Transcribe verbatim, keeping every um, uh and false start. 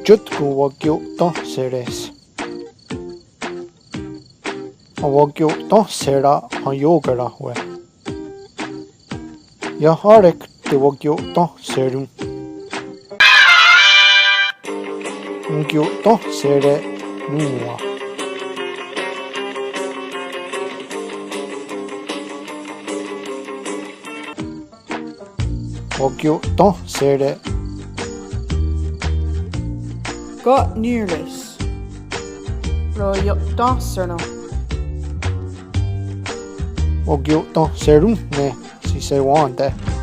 Tiótkon wa'kio'ténhsere's. Wa'kio'ténhsera' heniò:karahwe'. Iah à:rek tewa'kio'ténhseron. Onkio'ténhsere' nòn:wa. Wa'kio'ténhsere'. Ka' nì:re's? Ro'io'ténhseren. Wa'kio'ténhserón:ne' tsi sewèn:te'.